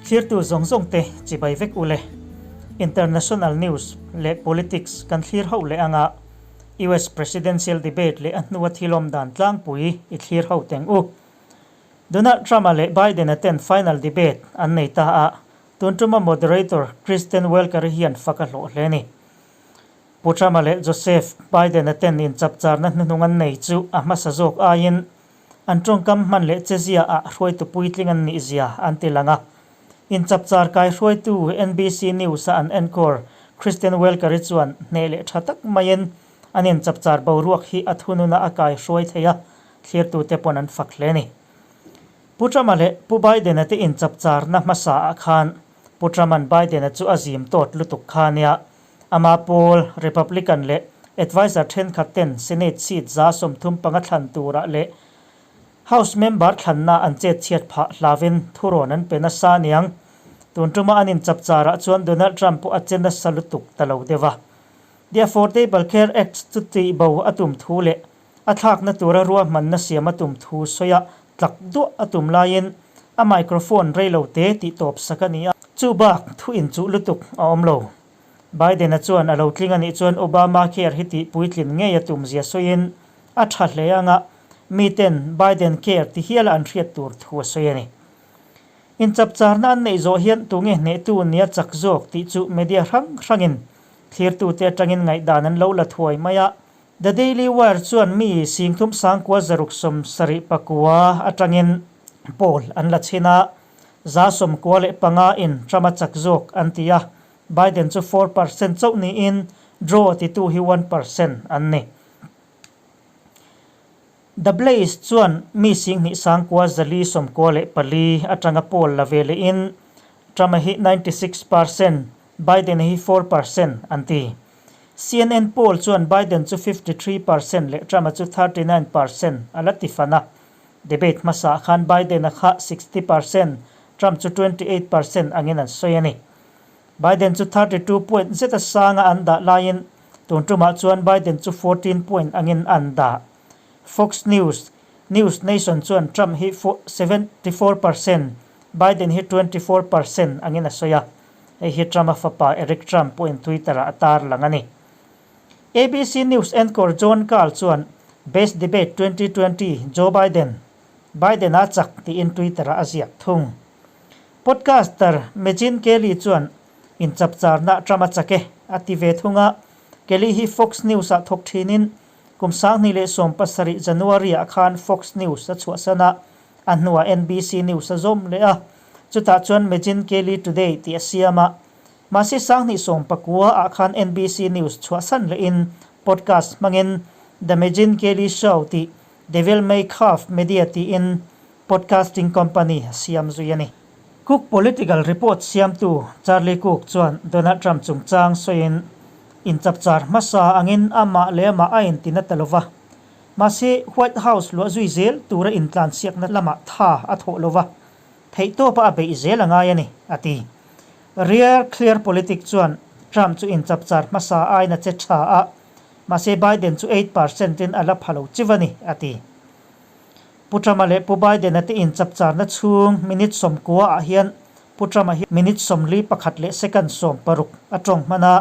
Thlirtu zawng zawng te chibai vek ule. International news leh politics kan thlir ho leh anga US Presidential debate leh a hnua thilawm dan tlangpui i thlir ho teng u. Donald Trump-a leh Biden-a ten final debate an nei ta a, tun tuma moderator Kristen Welker-i hian fak a hlawh hle a ni. Pu Trump-a leh Joseph Biden-a ten inchapcharna hnuhnung an nei chu a hmasa zawk aiin an tawngkam hman leh chezia ah hruaitu puitling an nih zia an ti lang a. Inchapchar kai hruaitu NBC News-a an anchor Kristen Welker-i chuan hneh leh tha tak maiin an inchapchar boruak hi a thununa a kai hruai thei a, thlirtute pawn an fak hle a ni. Pu Trump-a leh Pu Biden-a te inchapcharna hmasa ah khan Pu Trump-a'n Biden-a chu a zim tawt lutuk kha nia. Amah pawl Republican leh adviser thenkhat ten Senate seat 35 thlan turah leh House member thlanna an chet chhiat phah hlavin thurawn an pe nasa aniang. Tun tuma an inchapcharah chuan Donald Trump pawh a che nasa lutuk ta lo deuh a. The Affordable Care Act chu tihbo a tum thu leh a thlakna tura ruahmanna siam a tum thu sawiah tlak duah a tum laiin a microphone reilo te tih tawp sak a ni a. Chu bak thu inchuh lutuk a awm lo. Biden-a chuan a lo tling a nih chuan Obamacare hi tih puitlin ngei a tum zia sawiin a tha hle anga miten Biden Care ti hiala an hriat tur thu a sawi a ni. Inchapcharna an neih zawh hian tunge hnehtu nia chak zawk tih chu media hrang hrangin thlirtute atangin ngaihdan an lo la thuai mai a. The Daily Wire chuan mi singthum sangkua zaruk 74 atangin poll an la chhin a, 95 in Trump a chak zawk an ti a, Biden chu 4% chauh niin draw titu hi 1% an ni. The Blaze chuan mi 24 494 atanga poll la ve lehin Trump a hi 96%, Biden hi 4% an ti. CNN poll chuan Biden chu 53% leh Trump-a chu 39% a la ti fan a. Debate hmasa khan Biden-a kha 60%, Trump chu 28% angin an sawi a ni. Biden chu 32 point zeta sanga an dah laiin tun tumah chuan Biden chu 14 point angin an dah. Fox News, News Nation chuan Trump hi 74%, Biden hi 24% angin a sawi a. Hei hi Trump-a fapa Eric Trump pawhin Twitter-ah a tar lang a ni. ABC News anchor Jon Karl chuan Best Debate 2020, Joe Biden, Biden-a chak tiin Twitter-ah a ziak thung. Podcaster Megyn Kelly chuan inchapcharna Trump-a chak e a ti ve thung a, Kelly hi Fox News-ah thawk thinin kum 2017 January-ah khan Fox News a chhuahsan a, a hnuah NBC News a zawm leh a, chutah chuan Megyn Kelly Today tih a siam a. Mahse 2019 ah khan NBC News chhuahsan lehin podcast hmangin The Megyn Kelly Show tih Devil May Calf Media tiin podcasting company a siam zui a ni. Cook political report siamtu Charlie Cook chuan Donald Trump chungchang sawiin inchapchar hmasa angin amah leh amah a intina ta lova. Mahse White House luah zui zel tura intlansiakna lamah tha a thawh lova, theihtawpa a beih zel a ngai a ni, a ti. Rear Clear Politic chuan Trump chu inchapchar hmasa aiin a che tha a, mahse Biden chu 8% in a la pha lo chiv a ni, a ti. Pu Trump-a leh Pu Biden-a te inchapcharna chhung minute 90 ah hian Pu Trump-a hi minute 41 leh second 60 a tawng hman a,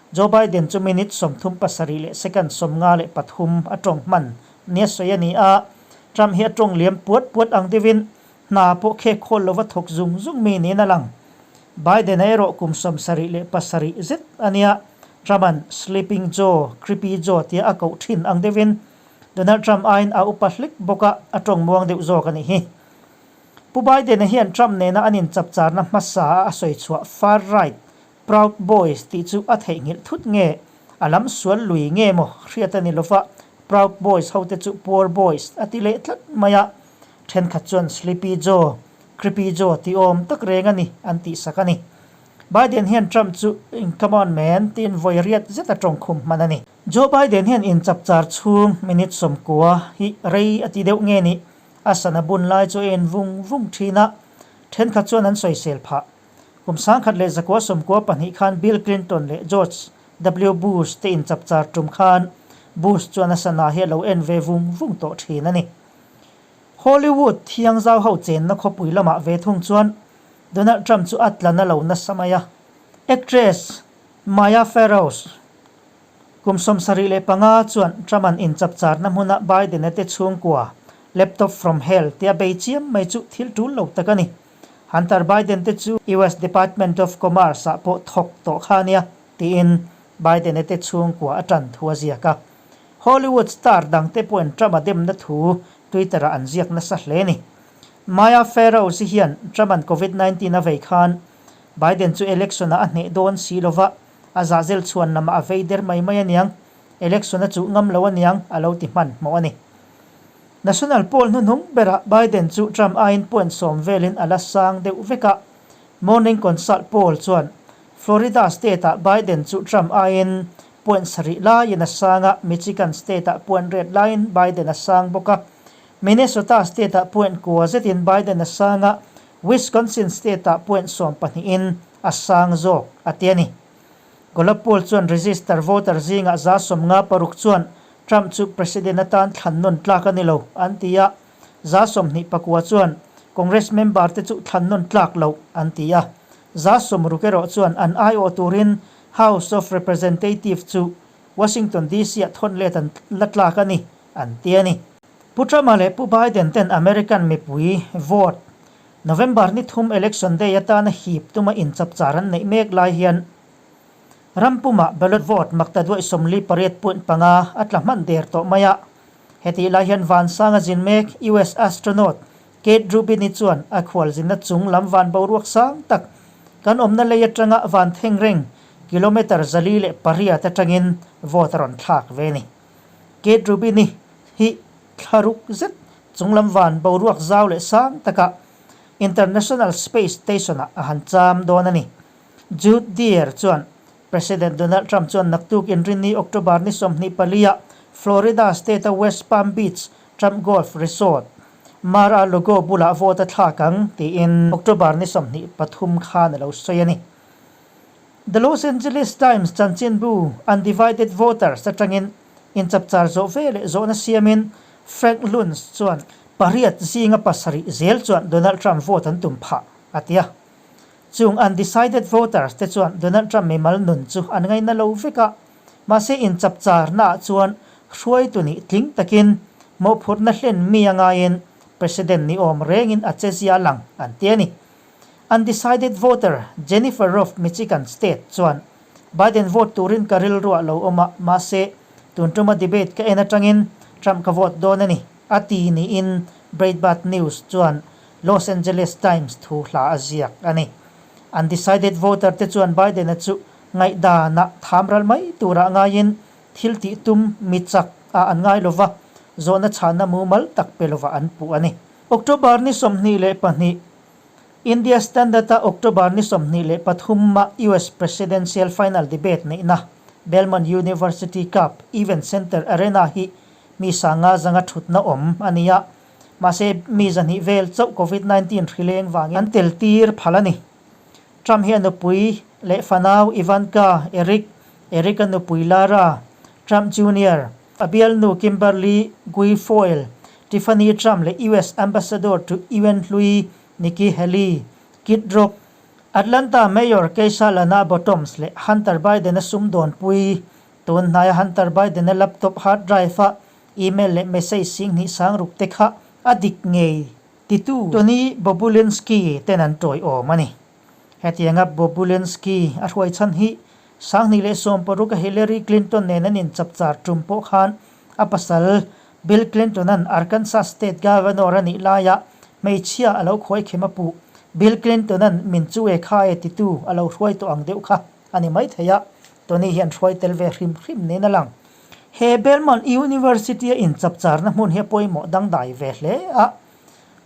Joe Biden chu minute 37 leh second 53 a tawng hman nia sawi a ni a. Trump hi a tawng liam puat puat ang deuhin hna pawh khek khawl lova thawk zung zung mi niin a lang. Biden-a erawh kum 77 zet a nia, Trump-a'n Sleeping Joe, Creepy Joe tia a koh thin ang deuhin Donald Trump aiin a upa hlik bawk a, a tawng muang deuh zawk a nih hi. Pu Biden-a hian Trump nena an inchapcharna hmasa a a sawi chhuah far right Proud Boys tih chu a theihnghilh thut nge, a lam sual lui nge maw hriat a ni lova, Proud Boys hote chu Poor Boys a ti leh tlat mai a, thenkhat chuan Sleepy Joe, Creepy Joe tih awm tak reng a ni an tih sak a ni. Biden hian Trump chu Come on man tiin vawi riat zet a tawngkhum hman a ni. Joe Biden hian inchapchar chhung minute 90 hi rei a ti deuh nge ni, a sana bun lai chu a en vung vung thin a, thenkhat chuan an sawisel phah. Kum 1992 khan Bill Clinton leh George W. Bush te inchapchar tum khan Bush chuan a sana hi a lo en ve vung vung tawh thin a ni. Hollywood thiangzau ho chenna khawpui lamah ve thung chuan Donald Trump chu a tla na lo nasa mai a. Actress Maya Farrows, kum 75 chuan Trump-a'n inchapcharna hmuna Biden-a te chhungkua Laptop from hell tia bei chiam mai chu thil tul lo tak a ni. Hunter Biden te chu US Department of Commerce-ah pawh thawk tawh kha a nia, tiin Biden-a te chhungkua a tan thu a ziak a. Hollywood star dangte pawhin Trump-a demna thu Twitter-ah an ziak nasa hle a ni. Maya Farrows-i hian Trump-a'n Covid 19 a vei khan Biden chu election-ah a hneh dawn si lova, a zahzel chhuan lamah a vei der mai mai aniang, election a chuh ngam lo aniang a lo ti hmanhmawh a ni. National poll hnuhnung berah Biden chu Trump aiin point sawm velin a la sang deuh vek a, Morning Consult poll chuan Florida state-ah Biden chu Trump aiin point sarih laiin a sang a, Michigan state-ah point riat laiin Biden a sang bawk a, Minnesota state-ah point kua zetin Biden a sang a, Wisconsin state-ah point sawm pahnihin a sang zawk, a ti a ni. Gallup poll chuan register voter zingah 56% chuan Trump chu president atan thlan nawn tlak a ni lo, an ti a, 29% chuan Congress member te chu thlan nawn tlak loh, an ti a. 60% erawh chuan an aiawh turin House of Representative chu Washington DC-ah thawn let an la tlak a ni, an ti a ni. Pu Trump-a leh Pu Biden ten American mipui vote November ni thum election day atana hip tuma inchapchar an neih mek lai hian ram pumah ballot vote makta duaih 48.5 a tla hman der tawh mai a. Hetih lai hian vansanga zin mek US astronaut Kate Rubini chuan a khualzinna chung lam van boruak sang tak kan awmna lei atanga van theng reng kilometre 408 atangin vote a rawn thlak ve a ni. Kate Rubini hi thlaruk zet chunglam van boruak zau leh sang takah International Space Station-ah a han cham dawn a ni. Jude Deere chuan President Donald Trump chuan naktuk inrinni October ni 24 ah Florida state-a West Palm Beach Trump Golf Resort, Mar-a-Lago bulah vote a thlak ang tiin October ni 23 khan a lo sawi a ni. The Los Angeles Times chanchinbu Undivided Voters atangin inchapchar zawh ve leh zawhna siamin Frank Luntz chuan pariat zinga pasarih zel chuan Donald Trump vote an tum phah a ti a. Chung undecided voters te chuan Donald Trump mimal nun chu an ngaina lo vek a, mahse inchapcharnaah chuan hruaitu nih tling takin mawhphurhna hlen mi a ngaiin President ni awm rengin a che zia lang an ti a ni. Undecided voter Jennifer Roff Michigan State chuan Biden vote turin ka rilruah lo awm a, mahse tun tuma debate ka en atangin Trump ka vote dawn a ni, a ti niin Breitbart News chuan Los Angeles Times thu hla a ziak a ni. Undecided voter te chuan Biden-a chu ngaihdanah thamral mai turah ngaiin thil tih tum mi chak ah an ngai lova, zawhna chhanna mumal tak pe lovah an puh a ni. October ni 22, India Standard-a October ni 23 ah US Presidential Final Debate neihna Belmont University Cup Event Center Arena hi mi sanga zanga thutna awm a ni a, mahse mi zahnih vel chauh Covid 19 hri leng vangin an tel tir phal a ni. Trump hi a nupui leh fanau Ivanka, Eric, Eric-a nupui Lara, Trump Junior, a bialnu Kimberly Guilfoyle, Tiffany Trump leh US Ambassador to UN hlui Nikki Haley, Kid Rock, Atlanta Mayor Keisha Lana Bottoms leh Hunter Biden-a sumdawnpui tun hnaia Hunter Biden-a laptop hard drive-a email leh message singhnih sangruk te kha a dik ngei titu Tony Bobulinski ten an tawiawm a ni. Hetianga Bobulinski a hruai chhan hi 2016 a Hillary Clinton nen an inchapchar tum pawh khan a pasal Bill Clinton-a'n Arkansas State Governor a nih laia hmeichhia a lo khuai khem a puh. Bill Clinton-a'n min chu e kha e titu a lo hruai tawh ang deuh kha a ni maithei a, Tony hian hruai tel ve hrim hrim niin a lang. He Belmont University-a inchapcharna hmun hi a pawimawh dangdai ve hle a.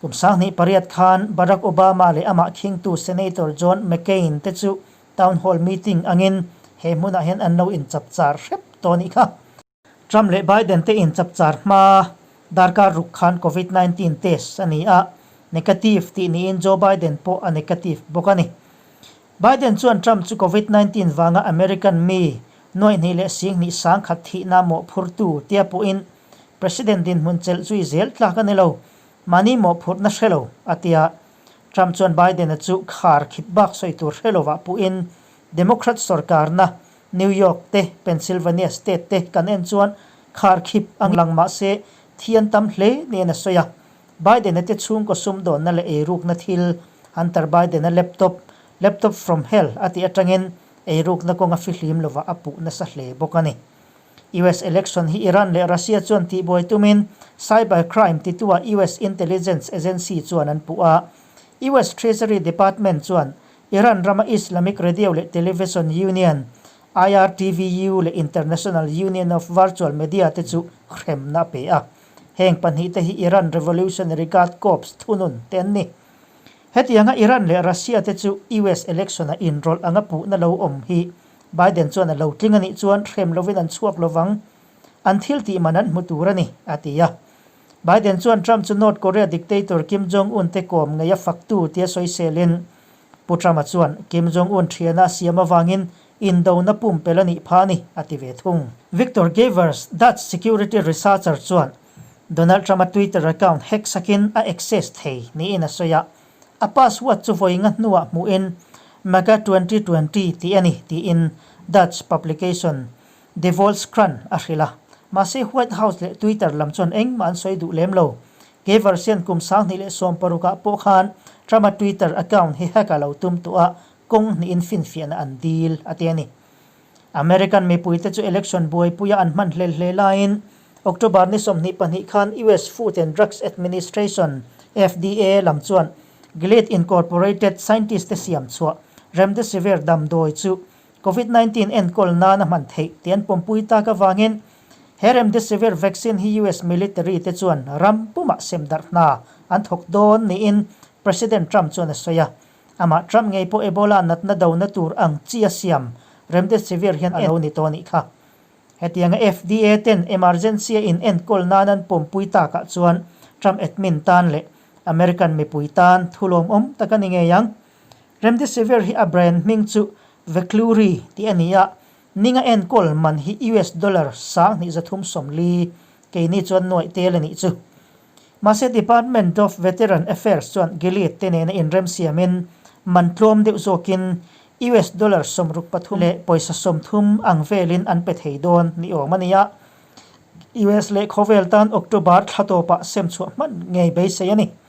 Kum 2008 khan Barack Obama leh amah khingtu Senator John McCain te chu Town Hall meeting angin he hmunah hian an lo inchapchar hrep tawh a nih kha. Trump leh Biden te inchapchar hma darkar ruk khan Covid 19 test a ni a, negative tih niin Joe Biden pawh a negative bawk a ni. Biden chuan Trump chu Covid 19 vanga American mi nuaih hnih leh sing hnih sangkhat thihna mawhphurtu tia pawhin President dinhmun chelh zui zel tlak a ni lo, mahni mawhphurhna hre lo, a ti a. Trump chuan Biden-a chu khar khip bak sawi tur hre lovah puhin Democrat sorkarna New York te, Pennsylvania state te kan en chuan khar khip ang lang mah se thi an tam hle niin a sawi a. Biden-a te chhungkaw sumdawnna leh eirukna thil Hunter Biden-a laptop, laptop from hell a tih atangin eirukna kawnga fihlim lovah a puh nasa hle bawk a ni. US election hi Iran leh Russia chuan tihbuai tumin cyber crime titua US intelligence agency chuan an puh a. US Treasury Department chuan Iran rama Islamic Radio leh Television Union, IRTVU, leh International Union of Virtual Media te chu hremna a pe a. Heng pahnihte hi Iran Revolutionary Guard Corps thunun te an ni. Hetianga Iran leh Russia te chu US election-a inrawlh anga puhna lo awm hi Biden chuan a lo tling a nih chuan hrem lovin an chhuak lovang, an thil tih man an hmu tur a ni, a ti a. Biden chuan Trump chu North Korea dictator Kim Jong-un te kawm ngei a faktu tia sawiselin Pu Trump-a chuan Kim Jong-un thiana a siam avangin indona pumpelh a nih phah a ni, a ti ve thung. Victor Gevers, Dutch security researcher chuan Donald Trump-a Twitter account hack sakin a access thei niin a sawi a, a password chu vawi nga hnuah hmuhin MAGA 2020 tih a ni tiin Dutch publication De Volkskrant a hrilh a. Mahse White House leh Twitter lam chuan engmah an sawi duh lem lo. Gevers hian kum 2016 ah pawh khan Trump-a Twitter account hi hack a lo tum tawh a, kawng hnihin finfiahna an dil a ti a ni. American mipuite chu election buaipuia an hman hlel hle laiin October ni 22 khan US Food and Drugs Administration, FDA, lam chuan Gilead Incorporated scientist te siam chhuah Remdesivir damdawi chu Covid 19 enkawl nan a hman theih tih an pawmpui tak avangin he Remdesivir vaccine hi US military te chuan ram pumah sem darh hna an thawk dawn niin President Trump chuan a sawi a. Amah Trump ngei pawh Ebola natna dona tur ang chi a siam Remdesivir hian a lo ni tawh a nih kha. Hetianga FDA ten emergency a in enkawl nan an pawmpui takah chuan Trump admin tan leh American mipui tan thulawmawm tak a ni ngei ang. Remdesivir hi a brand hming chu Veklury tih a ni a, ninga enkawl man hi US dollar 2340, keini chuan nuaih tel a nih chu. Mahse Department of Veteran Affairs chuan Gilead te nena inremsiamin man tlawm deuh zawkin US dollar 63 leh pawisa 30 ang velin an pe thei dawn ni awm a ni a, US leh khawvel tan October thla tawpah sem chhuah hman ngei beisei a ni.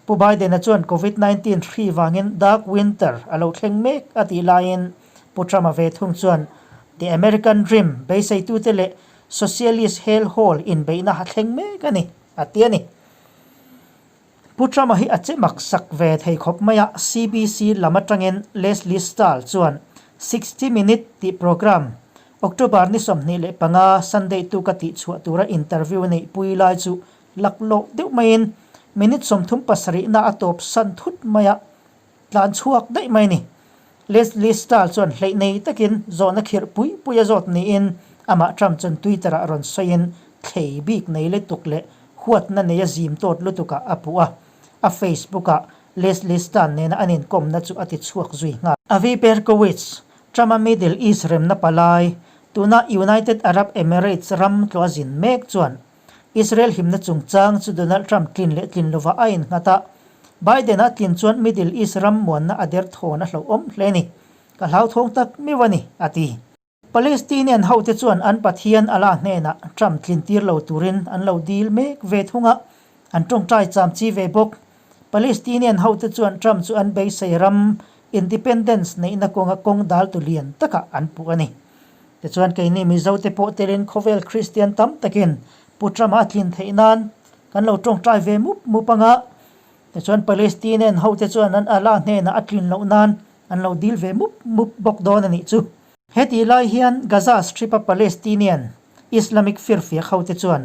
Pu Biden-a chuan Covid 19 hri vangin Dark Winter a lo thleng mek a tih laiin Pu Trump-a ve thung chuan The American Dream beiseitute leh Socialist Hell Hole inbeihna a thleng mek a ni, a ti a ni. Pu Trump-a hi a che mak sak ve thei khawp mai a, CBC lam atangin Leslie Stahl chuan 60 Minute tih program October ni 25 Sunday tuka tihchhuah tura interview neihpui lai chu Laklawh deuh maiin minute 37 na a tawp san thut mai a, tlan chhuak daih mai a ni. Leslie Stahl chuan hleih nei takin zawhna khirh pui pui a zawt niin amah Trump chuan Twitter ah rawn sawiin thlei bik nei lutuk leh huatna nei a zim tawt lutukah a puh a, a Facebook ah Leslie Stahl nena an inkawmna chu a ti chhuak zui nghal. Avi Berkowitz, Trump-a Middle East remna palai, tuna United Arab Emirates ram tlawh a zin mek chuan Israel himna chungchang chu Donald Trump tlin leh tlin lovah a innghat a, Biden-a tlin chuan Middle East ram muanna a derthawn a hlauhawm hle a ni. Ka hlauthawng tak meuh a ni, a ti. Palestinian hote chuan an Pathian Allah hnenah Trump tlin tir lo turin an lo dil mek ve thung a, an tawngtai cham chi ve bawk. Palestinian hote chuan Trump chu an beisei ram independence neihna kawnga kawng daltu lian takah an puh a ni. Tichuan keini Mizote pawh telin khawvel Kristian tam takin Pu Trump-a a tlin theih nan kan lo tawngtai ve mup mup anga, tichuan Palestinian hote chuan an Allah hnenah a tlin loh nan an lo dil ve mup mup bawk dawn a nih chu. Hetih lai hian Gaza Strip-a Palestinian Islamic firfiak hote chuan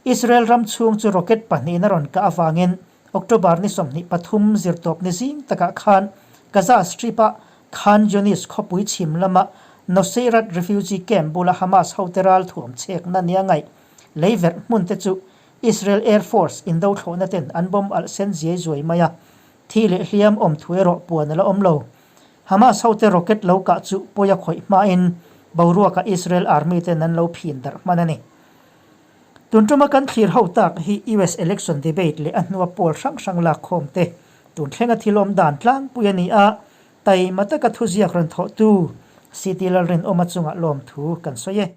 Israel ram chhung chu rocket pahnihin a rawn kah avangin October ni 23 zirtawp ni zing takah khan Gaza Strip-a Khan Younis khawpui chhim lama Nuseirat refugee camp bula Hamas hote ral thuam chhekna nia ngaih lei verh hmun te chu Israel Air Force indo thlawhna ten an bomb alh sen ziai zuai mai a, thi leh hliam awm thu erawh puan a la awm lo. Hamas hote rocket lo kah chu pawi a khawih hmain boruaka Israel army ten an lo phin darh hman a ni. Tun tuma kan thlir ho tak hi US election debate leh a hnua poll hrang hrang lak khawm te. Tun thlenga thil awm dan tlangpui a ni a, taima taka thuziak rawn thawhtu CT Lalrinawma chungah lawmthu kan sawi e.